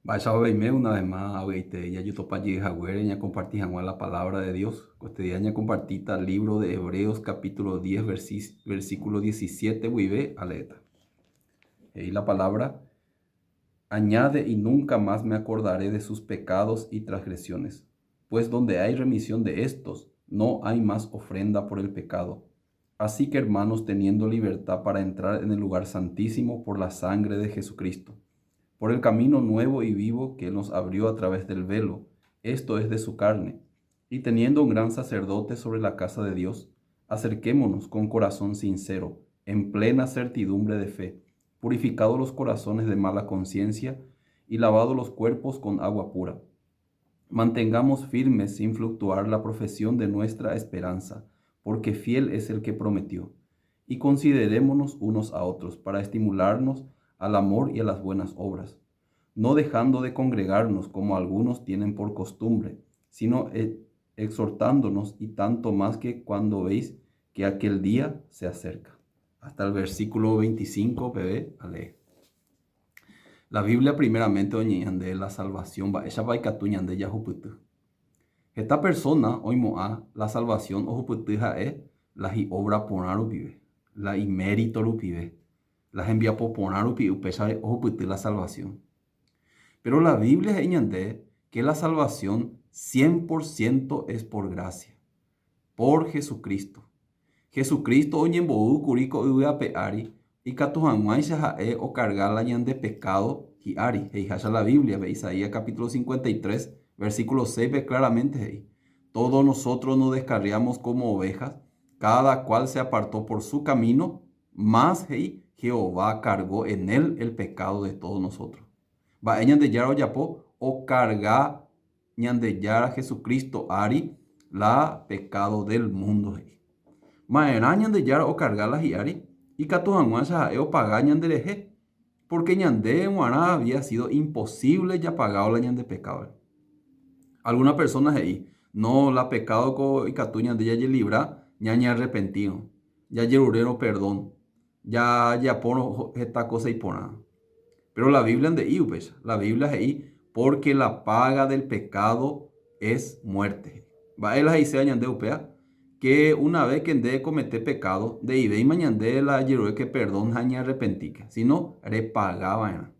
Mba'éichapa peime una vez más avy'aite jajotopa jey haguére ñakomparti hag̃ua la palabra de Dios. Ko este día ñakompartíta libro de Hebreos capítulo 10 versículo 17 guive aleéta. He'i la palabra, Añade y nunca más me acordaré de sus pecados y transgresiones, pues donde hay remisión de estos, no hay más ofrenda por el pecado. Así que hermanos, teniendo libertad para entrar en el lugar santísimo por la sangre de Jesucristo, por el camino nuevo y vivo que Él nos abrió a través del velo, esto es de su carne, y teniendo un gran sacerdote sobre la casa de Dios, acerquémonos con corazón sincero, en plena certidumbre de fe, purificados los corazones de mala conciencia y lavados los cuerpos con agua pura. Mantengamos firmes sin fluctuar la profesión de nuestra esperanza, porque fiel es el que prometió. Y considerémonos unos a otros para estimularnos al amor y a las buenas obras, no dejando de congregarnos como algunos tienen por costumbre, sino eh, exhortándonos y tanto más que cuando veis que aquel día se acerca. Hasta el versículo 25, peve, ale. La Biblia primeramente oñe'ẽ ñande la salvación mba'éichapa ikatu ñande jahupyty. Heta persona oimo'ã la salvación ohupyty ha'e la hi'obra porã rupive, la imérito rupive, la hembiapo porã rupi upéicha ohupyty la salvación. Pero la Biblia he'i ñande que la salvación cien por ciento es por gracia. Por Jesucristo. Jesucristo oñembo'y kuri ko yvy ape ári ikatu hag̃uáicha ha'e okarga la ñande pekádo hi'ári, he'iháicha la Bíbliape, Isaías capítulo 53, versículo 6-pe claramente he'i, Todos nosotros nos descarriamos como ovejas, cada cual se apartó por su camino, mas, he'i, Jehová cargó en él el pecado de todos nosotros. Mba'e Ñandejára ojapo? Okarga Ñandejára Jesucristo ári la pecado del mundo he'i. Ma'erã Ñandejára okarga la hi'ári? Ikatu hag̃uáicha ha'e opaga ñanderehe, porque ñande g̃uarã había sido imposible japagao la ñande pecado-re. Alguna persona he'i, No, la pecado ko ikatu ñande jajelibra ñañearrepentírõ, jajerurérõ perdón, jajapórõ heta cosa iporã. Péro la Biblia nde'i upéicha. La Biblia he'i, Pórke la pága del pekádo es muérte. Mba'e la he'iséva ñande upéva? Ke una ves ke nde ekomete pekádo, nde'ivéima ñande la ejeruréke perdón ha eñearrepentíke, síno repaga va'erã.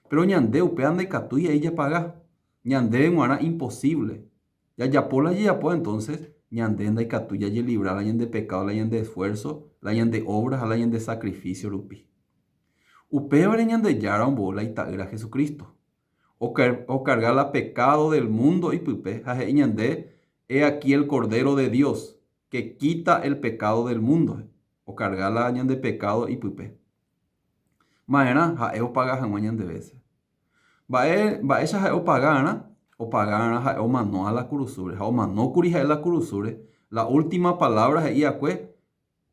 Péro ñande upéva ndaikatúi ai japaga. Ñandéve g̃uarã imposívle. Jajapo la jajapo entonces ñande ndaikatúi jajelibra la ñande pecado, la ñande esfuerzo, la ñande obra ha la ñande sacrificio rupi. Upévare Ñandejára ombou la Ita'ýra Jesucristo. Okarga la pecado del mundo ipype ha he'i ñande, He aquí el Cordero de Dios, que quita el pecado del mundo. Okarga la ñande pecado ipype. Ma'erã ha'e opaga hag̃ua ñande vése. Mba'e, mba'éicha ha'e opaga'arã? Opaga'arã ha'e omano'a la kurusúre. Ha omanókuri ha'e la kurusúre, la última palabra he'i'akue,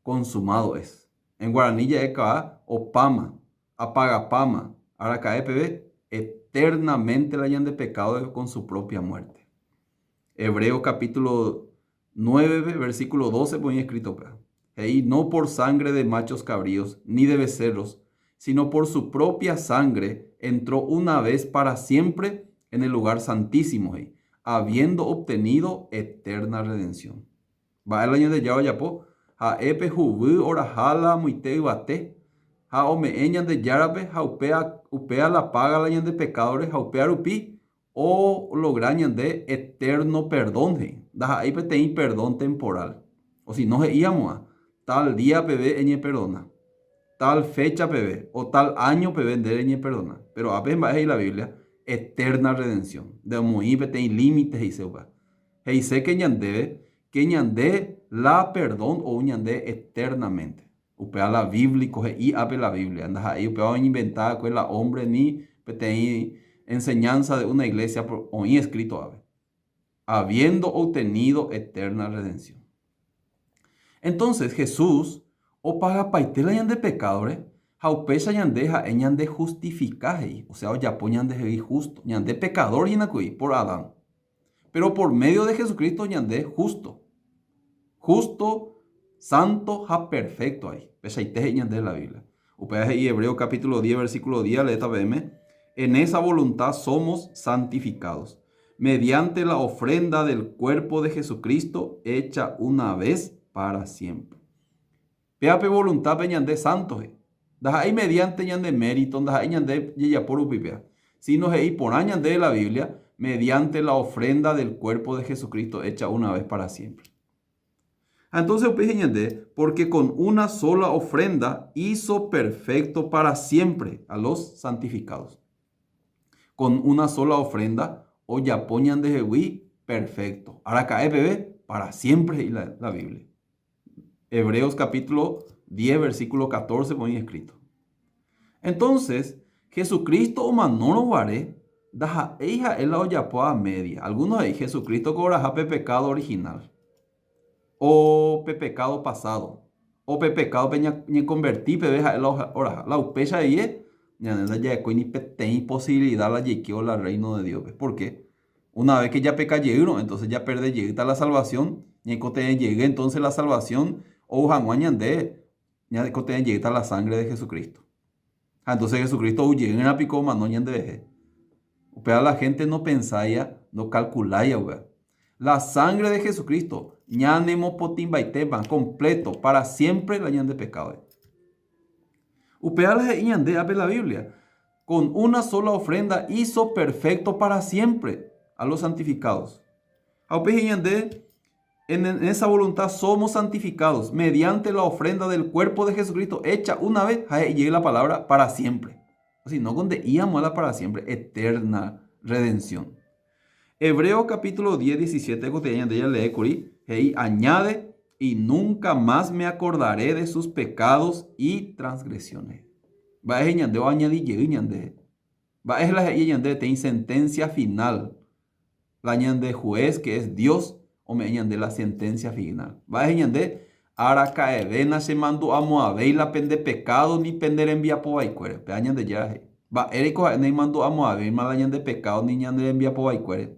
Consumado es. En guarani ja'ekuaa, opáma, apagapáma, araka'e peve, eternamente la ñande pecado con su propia muerte. Hebreos capítulo 9-pe, versículo 12-pe oĩ escrito upéva. He'i, No por sangre de machos cabríos, ni de becerros, sino por su propia sangre entró una vez para siempre en el lugar santísimo, he'i, habiendo obtenido eterna redención. Mba'e la Ñandejára ojapo? Ha'e pe huguy oraha la amoite yvate, ha ome'ẽ Ñandejárape ha upéa, upéa la paga la ñande pekádore ha upéa rupi Ologra ñande eterno perdón, he'i. Ndaha'éi peteĩ perdón temporal. O si no he'i amo'ã, tal día peve eñeperdona, tal fecha peve o tal áño peve nde reñeperdona. Péro ápe mba'e he'i la Biblia, eterna redención. Nde omoĩ peteĩ límite he'ise upéva. He'ise ke ñandéve ke ñande la perdón ou ñande eternamente. Upéva la bíblico he'i ápe la Biblia, ndaha'éi upéva oñeinventa va'ekue la hombre ni peteĩ enseñanza de una iglesia oĩ escrito ápe, habiendo obtenido eterna redención. Entonces Jesús opagapaite la ñande pecadore ha upéicha ñande ha'e ñande justifica he'i, o sea ojapo ñandehegui justo, ñande pecador hína kuri por Adán. Pero por medio de Jesucristo ñande justo. Justo, santo ha perfecto aĩ. Pechaite he'i ñande la Biblia. Upéva he'i Hebreo capítulo 10 versículo 10 aleéta peẽme. En esa voluntad somos santificados, mediante la ofrenda del cuerpo de Jesucristo hecha una vez para siempre. Péva pe voluntad-pe ñande santo he'i. Ndaha'éi mediante ñande mérito, ndaha'éi ñande jejapo rupi péva, sino he'i porã ñandéve la Biblia, mediante la ofrenda del cuerpo de Jesucristo hecha una vez para siempre. Ha entonces upéi he'i ñande, porque con una sola ofrenda hizo perfecto para siempre a los santificados. Con una sola ofrenda ojapo ñandehegui perfecto. Araka'e peve, para siempre he'i la Biblia. Hebreos capítulo 10 versículo 14 oĩ escrito. Entonces, Jesucristo omanórõ guare, ndaha'éi ha'e la ojapo a media. Algunos he'i Jesucristo kobraha pe pecado original, o pe pecado pasado, o pe pecado pe ñañekonverti peve ha'e la oraha. La upéicha he'ie, ñande ndajaekói ni peteĩ posibilidad la jaikévo la reino de Dios-pe. ¿Por qué? Una vez que japeka jeýrõ, entonces japerde jeýta la salvación, ñaikotevẽ jey entonces la salvación ou hag̃ua ñande ñaikotevẽ jeýta la sangre de Jesucristo. Ha entonces Jesucristo ou jeýrã piko omano ñanderehe. Upéva la gente nopensáia, ndocalculáia upéva. La sangre de Jesucristo ñanemopotĩmbaitéma completo para siempre la ñande pecado. Upéva la he'i ñande ápe la Biblia, Con una sola ofrenda hizo perfecto para siempre a los santificados. Ha upéi he'i ñande, En esa voluntad somos santificados mediante la ofrenda del cuerpo de Jesucristo hecha una vez, ha he'i jey la palabra, para siempre. Si no, konde'íamo la para siempre, eterna redención. Hebreos capítulo 10, 17 ko te'ẽ ñande jalee kuri, he'i, Añade, y nunca más me acordaré de sus pecados y transgresiones. Mba'e he'i ñande oañadi jey ñande? Mba'e la he'i ñande peteĩ sentencia final? La ñande juez que es Dios ome'ẽ ñande la sentencia final. Mba'e he'i ñande? Araka'eve nachemandu'amo'ãvéi la pende pecado ni pende rembiapo vaikuére. Péva Ñandejára he'i. Mba'éreiko ha'e naimandu'amo'ãvéima la ñande pecado ni ñane rembiapo vaikuére?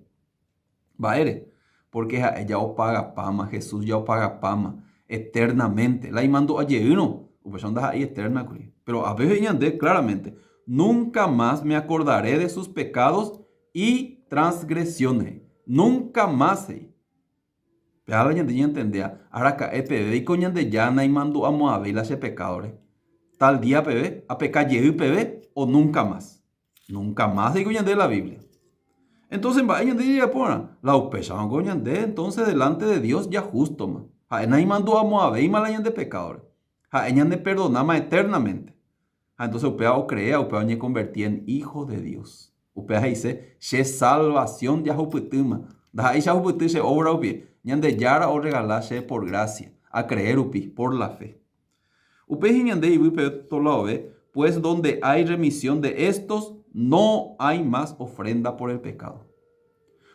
Mba'ére? Pórke ha'e ja opagapáma, Jesús ja opagapáma eternamente. La imandu'a jeýrõ, upéicha ndaha'éi eterna kuri. Péro ápe he'i ñande claramente, Nunca más me acordaré de sus pecados y transgresiones. Nunca más he'i. Péva la ñande ñantendéva, araka'e peve piko Ñandejára naimandu'amo'ãvéi la che pekádore? Tal día peve, apeka jey peve o nunca más? Nunca más he'i ko ñande la Biblia. Entonces mba'e ñande jajapórã? La upéicharõko ñande entonces delante de Dios ya jústoma. Ha'e naimandu'amo'ãvéima la ñande pekádore. Ha'e ñaneperdonáma eternamente. Ha entonces upéva ocrea, upéva oñeconverti en hijo de Dios. Upéva he'ise, che salvación jahupytýma. Ndaha'éi che ahupyty che obra rupi, Ñandejára orregala che por gracia, acree rupi, por la fe. Upéi he'i ñande yvýpe otro-laove, Pues donde hay remisión de estos, no hay más ofrenda por el pecado.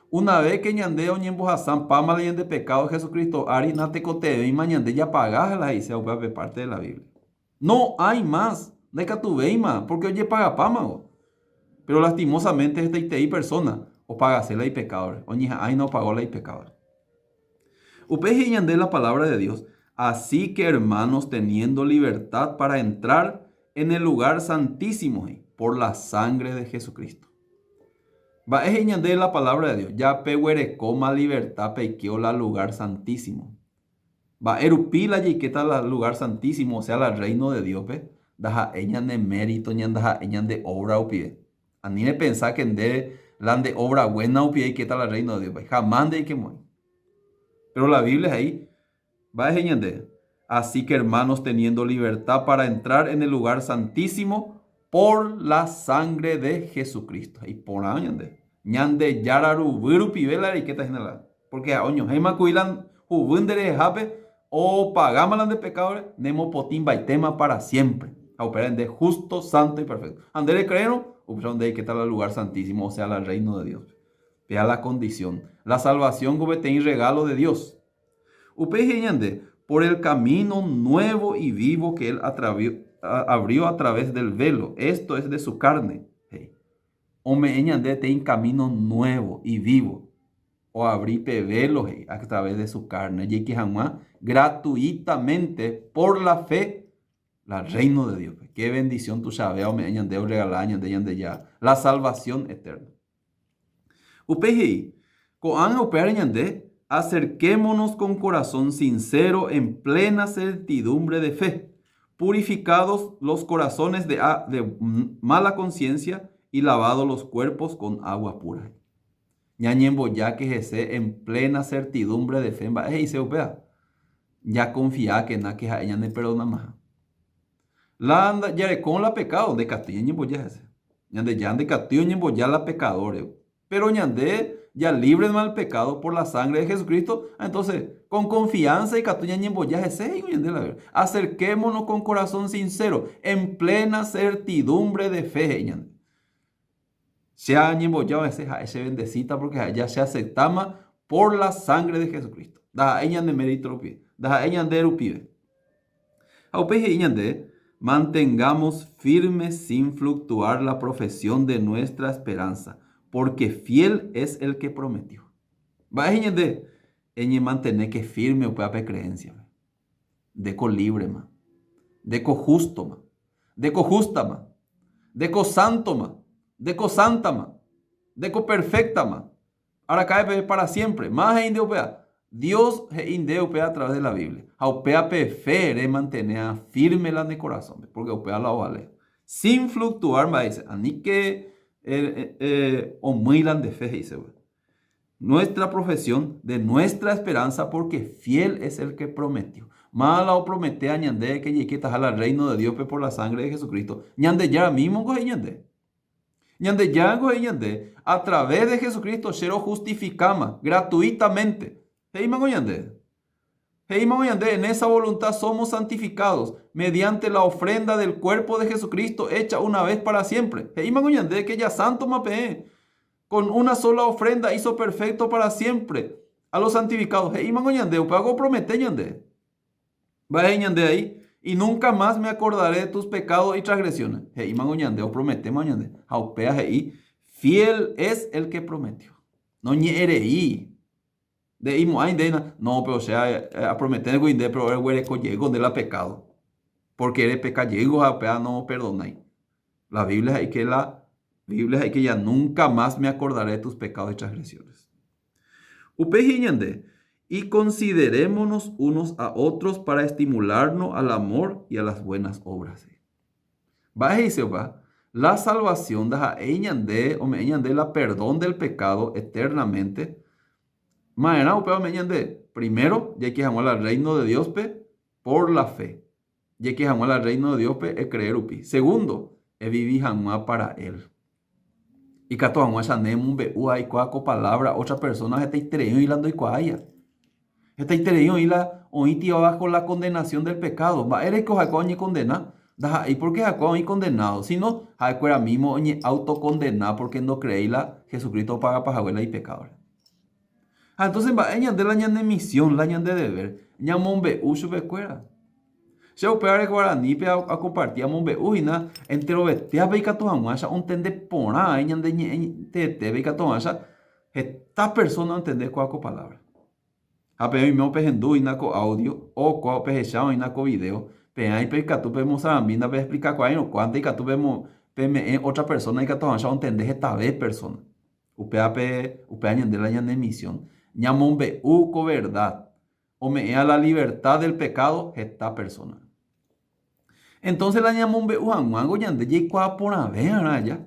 Una vez que ñande oñembohasapáma la ñande pecado Jesucristo ári, natekotevẽima ñande japaga la he'ise upéva pe parte de la Biblia. No hay más, ndaikatuvéima, porque ojepagapámago. Pero lastimosamente hetaitei persona opagase la ipecádore, oñeha'ã hína opagó la ipecádore. Upéi he'i ñande la palabra de Dios, Así que hermanos teniendo libertad para entrar en el lugar santísimo, he'i, por la sangre de Jesucristo. Mba'e he'i ñande la palabra de Dios? Japeguerekóma libertad peikeo la lugar santísimo. Mba'e rupi la jaikéta la lugar santísimo, osea la Reino de Dios-pe, ndaha'éi ñane mérito, ndaha'éi ñande obra rupive. Ani repensa que nde la nde obra buena rupive aikéta la Reino de Dios-pe. Jamás ndeikemo'ãi. Pero la Biblia he'i, Mba'e he'i ñande? Así que hermanos teniendo libertad para entrar en el lugar santísimo por la sangre de Jesucristo. Iporã ñande. Ñandejára ruguy rupive la reikéta hína la. Porque ha'e oñohẽma kuri la huguy nde rehehápe, opagáma la nde pekádore, nemopotĩmbaitéma para siémpre. Ha upévare nde justo, santo y perfecto. Ha nde recreérõ, upéicha nde reikéta la lugar santísimo, osea la reino de Dios-pe. Péa la condición. La salvación ko peteĩ regalo de Dios. Upéi he'i ñande, Por el camino nuevo y vivo que él abrió a través del velo, esto es de su carne, he'i. Ome'ẽ ñande peteĩ camino nuevo y vivo, oabri pe velo, he'i, a través de su carne, jaike hag̃ua gratuitamente por la fe. La Reino de Dios-pe. Qué bendición tuichavéva ome'ẽ ñandéve orregala ñande Ñandejára, la salvación eterna. Upéi he'i, Ko'ág̃a upévare ñande, acerquémonos con corazón sincero en plena certidumbre de fe, purificados los corazones de de mala conciencia y lavados los cuerpos con agua pura. Ñañembojáke hese en plena certidumbre de fe. Mba'e he'ise upéva? Ñakonfiákena ke ha'e ñaneperdonamaha. La jarekórõ la pekádo, ndaikatúi ñañemboja hese. Ñandejára ndaikatúi oñemboja la pekadóre. Péro ñande ya líbrema del pecado por la sangre de Jesucristo, entonces con confianza ikatu ñañemboja hese, he'i ñande la Biblia. Acerquémonos con corazón sincero, en plena certidumbre de fe, he'i ñande. Che añemboja hese ha'e che bendecita porque ha'e ya che aceptáma por la sangre de Jesucristo. Ndaha'éi ñande mérito rupive, ndaha'éi ñande rupive. Ha upéi he'i ñande, Mantengamos firme sin fluctuar la profesión de nuestra esperanza, porque fiel es el que prometió. Mba'e he'i ñande? Eñemantenéke firme upéva pe creencia-pe. Ndéko libre-ma. Ndéko justo-ma. Ndéko justa-ma. Ndéko santo-ma. Ndéko santa-ma. Ndéko perfecta-ma. Araka'e peve para siempre. Máva he'i nde upéva? Dios he'i nde upéva a través de la Biblia. Ha upéva pe fe remantenea firme la ne korasõme, porque upéva la ovale. Sin fluctuar mba'e he'ise, aníke omýi la nde fe he'ise upéva. Nuestra profesión de nuestra esperanza porque fiel es el que prometió. Máva la oprometea ñandéve que jaikétaha la reino de Dios-pe por la sangre de Jesucristo? Ñandejára mismo ko he'i ñande. Ñandejára he'i ñande, a través de Jesucristo che rojustifikáma gratuitamente. He'ímango ñande. He'ímango ñande, en esa voluntad somos santificados mediante la ofrenda del cuerpo de Jesucristo hecha una vez para siempre. He'ímango ñande que ya sántoma peẽ. Con una sola ofrenda hizo perfecto para siempre a los santificados. He'ímango ñande, upéva opromete ñande. Mba'e ñande ahí, y nunca más me acordaré de tus pecados y transgresiones. He'ímango ñande, oprometéma ñande. Ha upéva he'i, fiel es el que prometió. Noñe'ẽrei. Nde'imo'ãi ndéna, no, pero che aprometéne nde, pero eguereko jeyko nde la pecado. Porque erepeka jeyko ha upéva no perdonái. La Biblia he'i que la Biblia he'i que ya nunca más me acordaré de tus pecados y transgresiones. Upéi he'i ñande, Y considerémonos unos a otros para estimularnos al amor y a las buenas obras. Mba'e he'ise upéva? La salvación ndaha'éi ñande ome'ẽ ñande la perdón del pecado eternamente. Ma'erã upéva ome'ẽ ñande? Primero, jaike hag̃ua la reino de Dios-pe por la fe. Jaike hag̃ua la Reino de Dios-pe ecree rupi. Segundo, evivi hag̃ua para Él. Ikatu hag̃uáicha ne emombe'u aikuaa ko palabra otra persona hetaiterei oĩ la ndoikuaáiva. Hetaiterei oĩ la oĩtiva bajo la condenación del pecado. Mba'éreiko ha'ekuéra oñekondena? Ndaha'éi porque ha'ekuéra oĩ condenado, sino ha'ekuéra mismo oñeautokondena porque ndocreéi la Jesucristo opagapa hague la ipecádore. Ha entonces mba'e ñande la ñane misión, la ñande deber? Ñamombe'u chupekuéra. Che upévare guaranípe akomparti amombe'u hína enterovetéape ikatu hag̃uáicha ontende porã ñande ñe'ẽ teetépe ikatu hag̃uáicha heta persona ontende kóa ko palabra. Ha peẽ oime opehendu hína ko audio o kóa opehecha oĩna ko video, peẽ ikatu pemosarambi ndapeexplikakuaáirõ kóante ikatu peme'ẽ otra persona ikatu hag̃uáicha ontende hetave persona. Upévape, upéva ñande la ñane misión. Ñamombe'u ko verdad ome'ẽva la libertad del pecado heta persona. Entonces la ñamombe'u hag̃uángo ñande jaikuaa porãve'arã aja,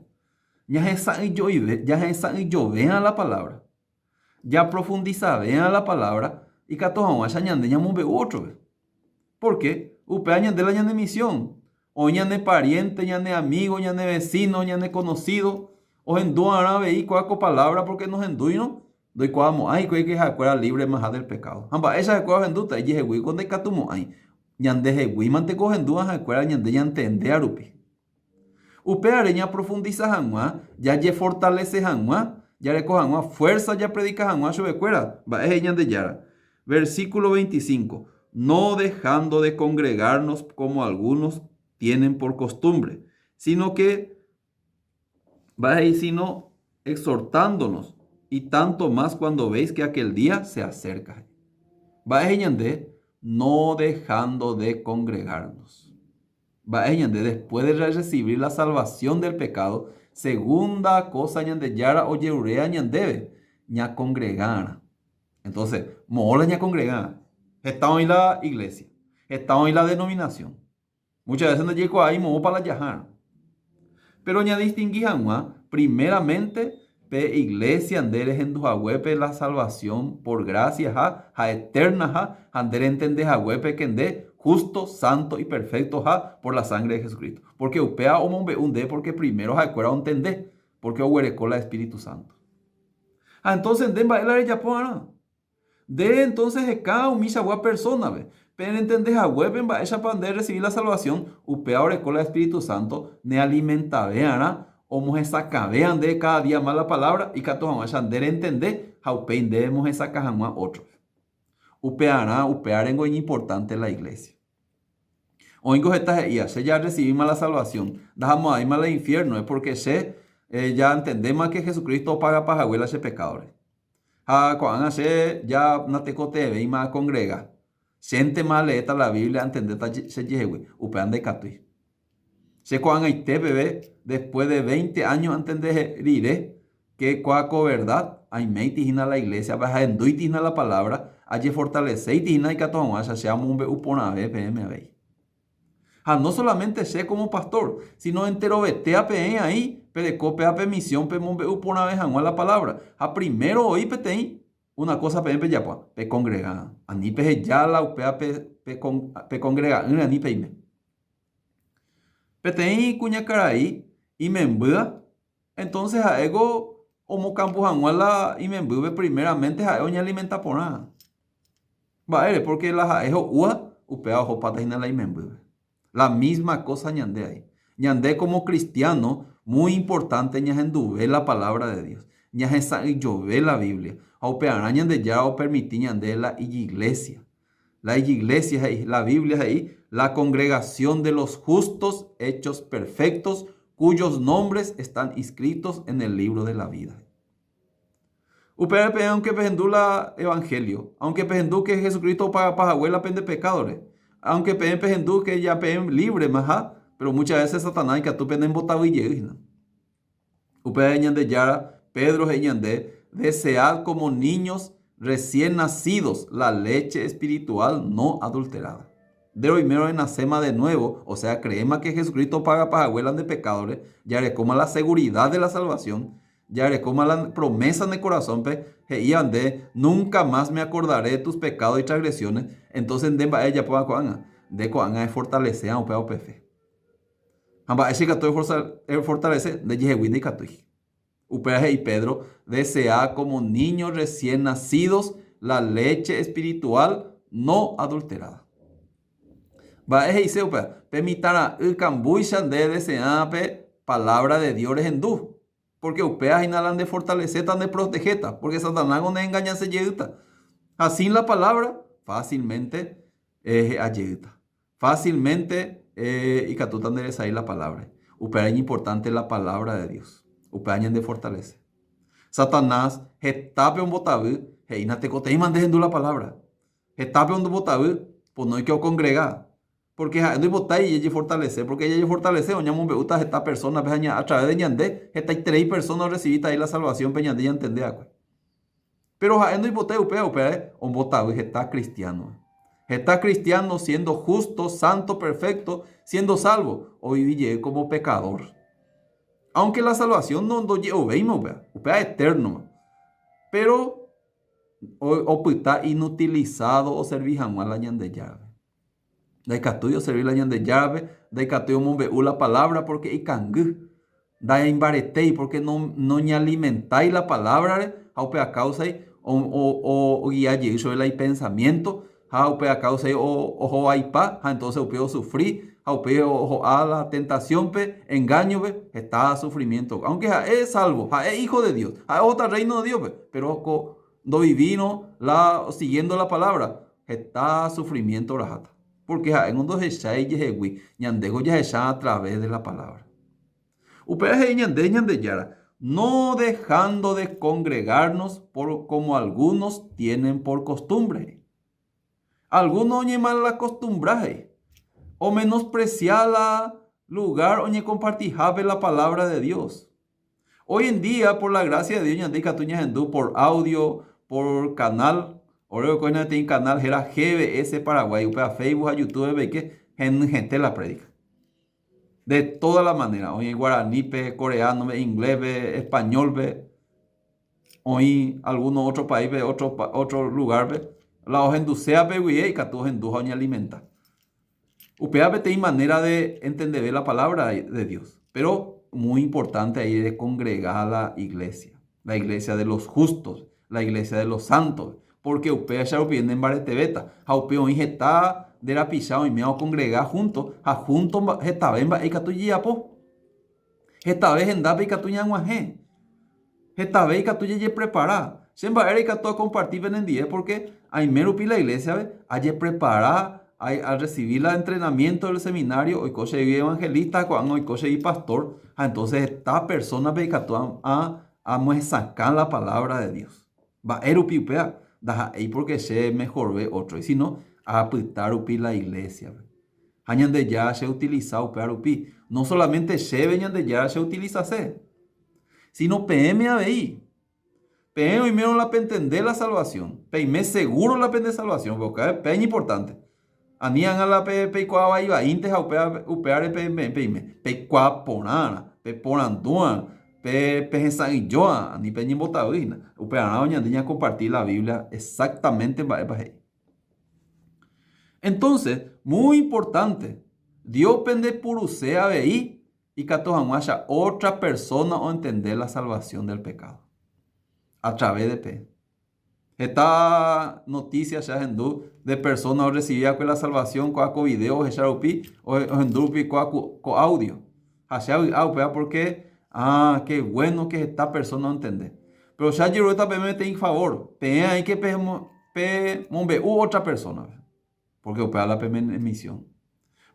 ñahesa'ỹijoive, jahesa'ỹijove'arã la palabra, japrofundisave'arã la palabra ikatu hag̃uáicha ñande ñamombe'u ótrope. Porque upéva ñande la ñane misión. Oĩ ñane pariente, ñane amigo, ñane vecino, ñane conocido, ohendu'arã avei kóa ko palabra porque nohendúirõ ndoikuaamo'ãi hikuái que ha'ekuéra libremaha del pecado. Ha mba'éicha ha'ekuéra ohendúta? Ijehegui ko ndaikatumo'ãi. Ñandeheguímante ko ohendúva ha'ekuéra ñande ñantendea rupi. Upévare ñaprofundisa hag̃ua, jajefortalese hag̃ua, jareko hag̃ua fuérsa japredika hag̃ua chupekuéra. Mba'e he'i Ñandejára? Versículo 25, No dejando de congregarnos como algunos tienen por costumbre, sino que, mba'e he'i? Sino exhortándonos, y tanto más cuando veis que aquel día se acerca. Mba'e he'i ñande? No dejando de congregarnos. Mba'e ñande después de recibir la salvación del pecado, segunda cosa Ñandejára ojeruréa ñandéve, ñakongrega'arã. Entonces, moõ la ñakongrega'arã? Heta oĩ la iglesia, heta oĩ la denominación. Muchas veces ndajaikuaái moõpa la jahárõ. Pero ñadistingui hag̃ua, primeramente, pe iglesia nde rehendu haguépe la salvación por gracia ha ha eterna ha ha nde rentende haguépe que nde justo, santo y perfecto ha por la sangre de Jesucristo. Porque upéva omombe'u nde porque primero ha'ekuéra ontende, porque oguereko la Espíritu Santo. Ha entonces nde mba'e la rejapo va'erã? Nde entonces heka umichagua persona-pe. Pe rentende haguépe mba'éichapa nde recibi la salvación, upéva oreko la Espíritu Santo nealimentave arã, omohesakãvéa nde cada día más la palabra, ikatu hag̃uáicha nde rentende ha upéi nde emohesakã hag̃ua ótrope. Upearã, upévarengo iñimportánte la iglesia. Oĩngo heta he'íva, Che ja arrecibíma la salvación, ndahamo'ãvéima la infierno-pe, porque che ja antendéma que Jesucristo opagapa hague la che pecado-re. Ha ko'ág̃a che ja natekotevẽvéima akongrega. Chéntema aleéta la Biblia antendéta chejehegui. Upéva ndaikatúi. Che ko'ag̃aite peve, después de veinte áño antende rire ke kua ko verdad, aiméiti hína la iglesia-pe, ahendúiti hína la palabra, ajefortaleséiti hína ikatu hag̃uáicha che amombe'u porãve peẽme avei. Ha no solamente che como pastor, sino enterovetéa peẽ aĩ pereko péa pe misión pemombe'u porãve hag̃ua la palabra. Ha primero oĩ peteĩ una cosa peẽ pejapóva, pekongrega'ã. Ani peheja la upéva pekongrega'ỹre ani peime. Peteĩ kuñakarai imembýa, entonces ha'éko omokambu hag̃ua la imembýpe primeramente ha'e oñealimenta porã. Mba'ére? Pórke la ha'e ho'úva, upéva ohopáta hína la imembýpe. La mísma kósa ñande avei. Ñande kómo kristiáno, muy importante ñahenduve la palávra de Dios, ñahesa'ỹijove la Biblia, ha upearã Ñandejára opermiti ñande la ijiglésia. La ijiglésia he'i, la Biblia he'i, la congregación de los justos hechos perfectos cuyos nombres están inscritos en el libro de la vida. Upévare peẽ aunque pehendu la evangelio, aunque pehendu que Jesucristo opagapa hague la pende pecado-re, aunque peẽ pehendu que ya peẽ libre-ma ha, pero muchas veces Satanás ikatu penembotavy jey hína. Upévare Ñandejára, Pedro he'i ñande, desead como niños recién nacidos la leche espiritual no adulterada. Nde roimérõ renaséma de nuevo, o sea, creéma que Jesucristo opagapa hague la nde pecado-re, jarekóma la seguridad de la salvación, Jarekóma la promesa ne korasõpe, he'íva nde, Nunca más me acordaré de tus pecados y transgresiones, entonces nde mba'e ejapóva ko'ág̃a? Nde ko'ág̃a efortaleséva upéva upe fe. Ha mba'éicha ikatu efortalese? Ndejehegui ndaikatúi. Upéva he'i Pedro, Desead como niños recién nacidos la leche espiritual no adulterada. Mba'e he'ise upéva? Pe mitãra'y kambúicha nde deseã pe palabra de Dios rehendu. Pórke upéva hína la ndefortaleséta, ndeprotehéta, pórke Satanás neengañase jeýta. Ha sin la palabra, fácilmente he'a jeýta. Fácilmente ikatúta nderesai la palabra. Upéva iñimportánte la palabra de Dios. Upéva ñandefortalese. Satanás hetápe ombotavy, he'i natekotevẽima nde hendu la palabra. Hetápe ombotavy, ponóike okongrega. Pórke ha'e ndoipotái jajefortalese, pórke jajefortalese oñamombe'úta heta persónape ha a través de ñande hetaiterei persóna orresivíta avei la salvasión pe ñande ñantende va'ekue. Péro ha'e ndoipotái upéva, upévare ombotavy heta kristiánope. Heta kristiáno siéndo hústo, sánto, perfékto, siéndo sálvo, ovivi jey kómo pekadór. Áunke la salvasión ndoje'ovéima upéva, upéva etérnoma. Péro opyta inutilisádo oservi hag̃ua la Ñandejárape. Ndaikatúi oservi la Ñandejárape, ndaikatúi omombe'u la palávra pórke ikangy, ndaimbaretéi pórke noñealimentái la palávrare ha upéva káusai ogia jey chupe la ipensamiénto ha upéva káusai oho vaipa ha entónse upéi osufri ha upéi ho'a la tentasiónpe, engáñope, heta sufrimiénto. Áunke ha'e sálvo, ha'e ího de Dios, ha'e ohóta Rréino de Dióspe, péro ko ndovivírõ la siguiéndo la palávra, Heta sufrimiento oraháta, pórke ha'éngo ndohechái ijehegui, ñandéko jahecha a través de la palabra. Upéva he'i ñande Ñandejára, no dejando de congregarnos por como algunos tienen por costumbre. Algunos oñemalacostumbra he'i. Omenosprecia la lugar oñekompartihápe la palabra de Dios. Hoy en día, por la gracia de Dios, ñande ikatu ñahendu por audio, por canal. Ore oiko hína peteĩ canal héra GBS Paraguay, upéva Facebook ha YouTube peike henyhẽte la prédica. De toda la manera, oĩ guaranípe, coreano-pe, inglés-pe, español-pe, oĩ alguno otro país-pe, otro, otro lugar-pe. La ohendusévape guive ikatu ohendu ha oñealimenta. Upéva peteĩ manera de entendeve la palabra de Dios. Pero muy importante ahí de congregar la iglesia, la iglesia de los justos, la iglesia de los santos, porque upéicha rupi nembaretevéta ha upe oĩ heta nde rapicha oiméva okongrega junto ha junto hetave mba'e ikatu ijejapo. Hetave hendápe ikatu ñag̃uahẽ. Hetave ikatu jajeprepara. Che mba'ére ikatu akomparti penendie porque aime rupi la iglesia-pe ajeprepara, arrecibi la entrenamiento del seminario, oiko chegui evangelista ha ko'ág̃a oiko chegui pastor ha entonces heta persona-pe ikatu amohesakã la palabra de Dios. Mba'e rupi upéva? Ndaha'éi porque che mejorve ótrogui, sino apyta rupi la iglesia-pe. Ha Ñandejára cheutilisa upéva rupi. No solamente chéve Ñandejára cheutilizase, sino peẽme avei. Peẽ oimérõ la pentende la salvación, peime seguro la pende salvación, porque upéva iñimportante. Ani ág̃a la peikuaa vai vaínte ha upéva upévare peime. Peikuaa porãrã, peporandúarã, pehesa'ỹijóarã, ani peñembotavy hína. Upearã ñande ñakomparti la Biblia exactamente mba'épa he'i. Entonces, muy importante, Dios pendepuruse avei ikatu hag̃uáicha otra persona oentende la salvación del pecado a través de peẽ. Heta noticia che ahendu de persona orrecibi va'ekue la salvación ko'ã ko video ohecha rupi, ohendu rupi ko'ã ko audio. Ha che avy'a upéva porque, ah, qué bueno que heta persona ontende. Pero che ajeruréta peẽme peteĩ favor, peẽ aĩke pemombe'u otra persona-pe, porque upéva la pene misión.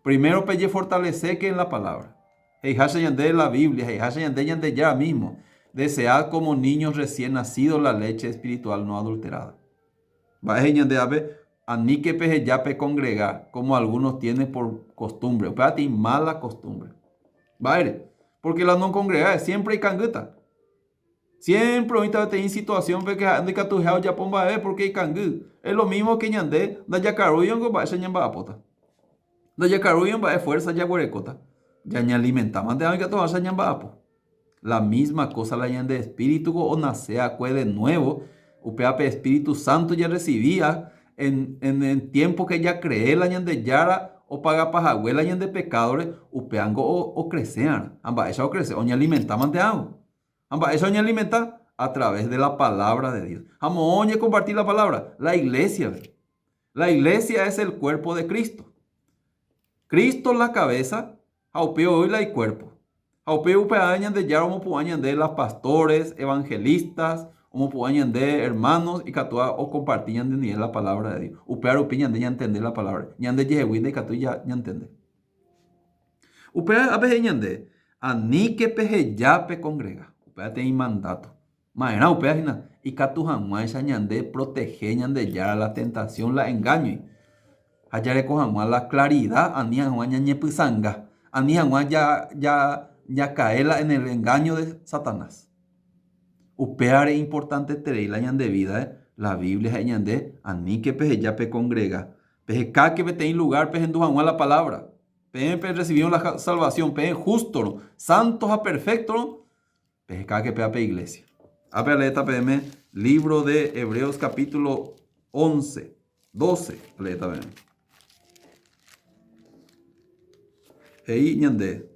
Primero pejefortaleséke en la palabra. He'iháicha ñande la Biblia, he'iháicha ñande Ñandejára mismo, Desead como niños recién nacidos la leche espiritual no adulterada. Mba'e he'i ñande ápe? Aníke peheja pekongrega, como algunos tienen por costumbre. Upéva peteĩ mala costumbre. Mba'ére? Porque la nonkongregái siempre ikangýta. Siempre oĩta peteĩ situación-pe que ha'e ndaikatuiha ojapo mba'eve porque ikangy. Es lo mismo que ñande ndajakarúivango mba'éicha ñamba'apóta. Ndajakarúiva mba'e fuerza jaguerekóta. Ñañealimentámante ikatu hag̃uáicha ñamba'apo. La misma cosa la ñande espíritu onase akue de nuevo, upéva pe Espíritu Santo jarrecibía en, en el tiempo que jacree la Ñandejára opagapa hague la ñande pecadore, upévango ocrece'arã. Ha mba'éicha ocrece? Oñealimentámante ág̃o. Ha mba'éicha oñealimenta? A través de la palabra de Dios. Ha moõ oñekomparti la palabra? La iglesia-pe. La iglesia es el cuerpo de Cristo. Cristo la cabeza ha upe oĩ la icuerpo. Ha upe upearã Ñandejára omopu'ã ñande las pastores, evangelistas, omopu'ã ñande hermanos ikatúva okomparti ñandendive la palabra de Dios. Upéva rupi ñande ñantende la palabra. Ñande jehegui ndaikatúi ñantende. Upéva ápe he'i ñande, Aníke peheja pekongrega. Upéva peteĩ mandáto. Ma'erã upéva hína? Ikatu hag̃uáicha ñande protehe Ñandejára la tentasión, la engáñoi. Ha jareko hag̃ua la klarida ani hag̃ua ñañepysãnga, ani hag̃ua jakae la en el engáño de Satanás. Upévare importanteterei la ñande vídae, la Biblia he'i ñande, Aníke peheja pekongrega. Pehekáke peteĩ lugár pehendu hag̃ua la palávra. Peẽ perrecibírõ la salvación, peẽ jústorõ, sánto ha perféktorõ, pehekáke péva pe iglesia. Ápe aleéta peẽme libro de Hebreos capítulo 11, 12, aleéta peẽme. He'i ñande,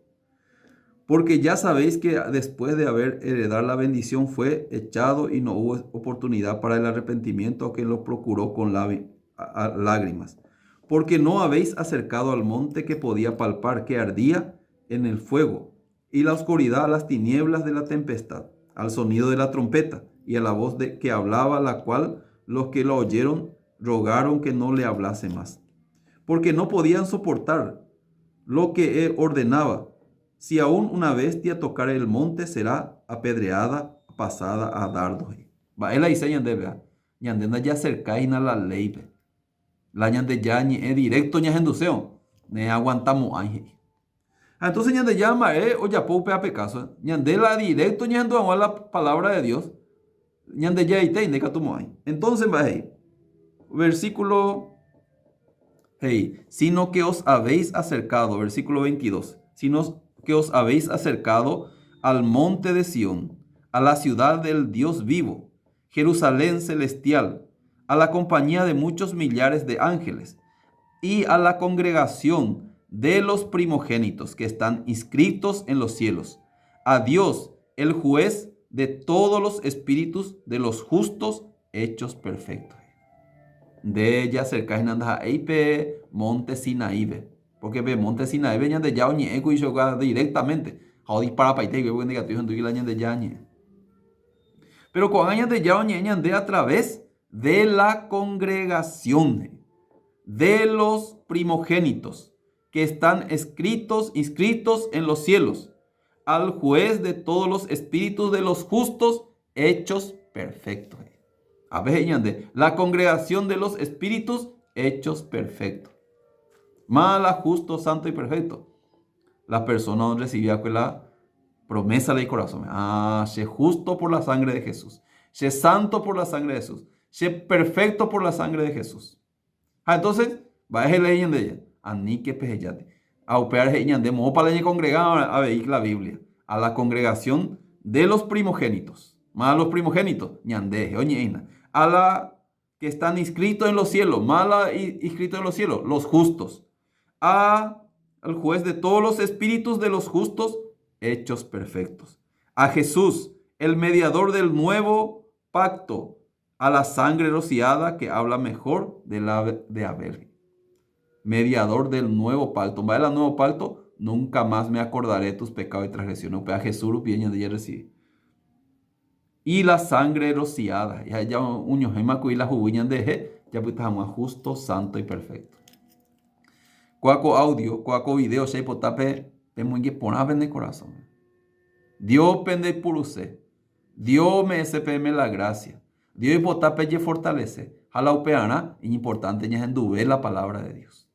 Porque ya sabéis que después de haber heredar la bendición fue echado y no hubo oportunidad para el arrepentimiento aunque lo procuró con lágrimas. Porque no habéis acercado al monte que podía palpar, que ardía en el fuego, y la oscuridad a las tinieblas de la tempestad, al sonido de la trompeta y a la voz de que hablaba, la cual los que lo oyeron rogaron que no le hablase más, porque no podían soportar lo que ordenaba, Si aún una bestia tocare el monte será apedreada, pasada a dardos. Mba'e la he'ise ñandéve? Ñande ndajaserkái hína la léipe. La Ñandejára ñe'ẽ directo ñahendusérõ. Neaguantamo'ãi he'i. Ha entonces Ñandejára mba'e ojapo upéva pe káso, ñande la directo ñahendu hag̃ua la palabra de Dios, Ñandejáraite ndaikatumo'ãi. Entonces mba'e he'i? Versículo he'i, sino que os habéis acercado, versículo 22, sino que os habéis acercado al monte de Sión, a la ciudad del Dios vivo, Jerusalén celestial, a la compañía de muchos millares de ángeles, y a la congregación de los primogénitos que están inscritos en los cielos, a Dios, el juez de todos los espíritus de los justos hechos perfectos. Nde jaserka hína ndaha'éi pe monte Sinaípe, porque pe monte Sinaípe Ñandejára oñe'ẽ kuri chupe directamente ha odisparapaitéi hikuái porque ndaikatúi ohendu la Ñandejára ñe'ẽ. Péro ko'ág̃a Ñandejára oñe'ẽ ñande a través de la congregación de los primogénitos que están escritos, inscritos en los cielos, al juez de todos los espíritus de los justos hechos perfectos. Ápe he'i ñande, la congregación de los espíritus hechos perfectos. Máva la justo, santo y perfecto? La persona orresivi va'ekue la promesa la ikorasõme. Ah, che justo por la sangre de Jesús. Che santo por la sangre de Jesús. Che perfecto por la sangre de Jesús. Ha entonces, mba'e he'i léi ñande? Aníke pehejáte. Ha upévare he'i ñande moõpa la ñekongrega avei la Biblia. A la congregación de los primogénitos. Máva los primogénitos? Ñande rehe oñe'ẽina. A la que están inscritos en los cielos. Máva la inscritos en los cielos? Los justos. A al juez de todos los espíritus de los justos hechos perfectos. A Jesús, el mediador del nuevo pacto, a la sangre rociada que habla mejor de la de Abel. Mediador del nuevo pacto. Mba'e la nuevo pacto? Nunca más me acordaré de tus pecados y transgresiones. Upéva Jesús rupi ñande jarrecibi. Y la sangre rociada. Ya ya oñohẽma kuri la huguy ñanderehe japyta hag̃ua justo, santo y perfecto. Kóa ko audio, kóa ko video che aipota pe pemoinge porã pene korasõme. Dios pendeipuruse. Dios ome'ẽse peẽme la grásia. Dios oipota pejefortalese, ha la upearã iñimportánte ñahenduve la palabra de Dios.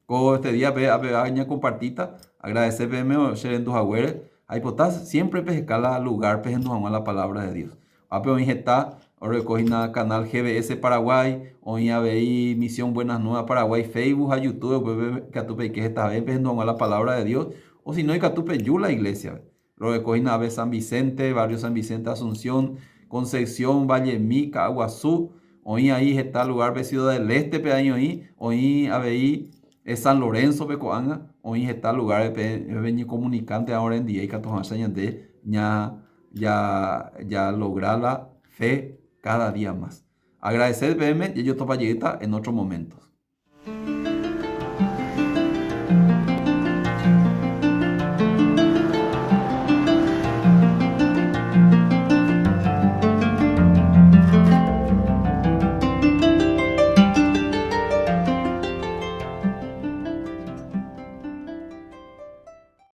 Ko este díape apeve ñakompartíta, agradese peẽme che rendu haguére, aipota siempre peheka la lugar pehendu hag̃ua la palabra de Dios. Ápe oĩ heta oreko hína canal GBS Paraguay, oĩ avei Misión Buenas Nuevas Paraguay Facebook ha YouTube, upépe ikatu peike hetave pehendu hag̃ua la palabra de Dios, o si no ikatu peju la iglesia-pe. Roguereko hína ave San Vicente, barrio San Vicente, Asunción, Concepción, Vallemi, Ka'aguasu, oĩ aí heta lugar-pe Ciudad del Este-pe aĩ oĩ, oĩ avei San Lorenzo-pe ko'ág̃a, oĩ heta lugar-pe peñekomunikánte orendie ikatu hag̃uáicha ñande ja-ja-ja-logra la fe cada día más. Agradeced peẽme, jajotopa jeýta en otro momento.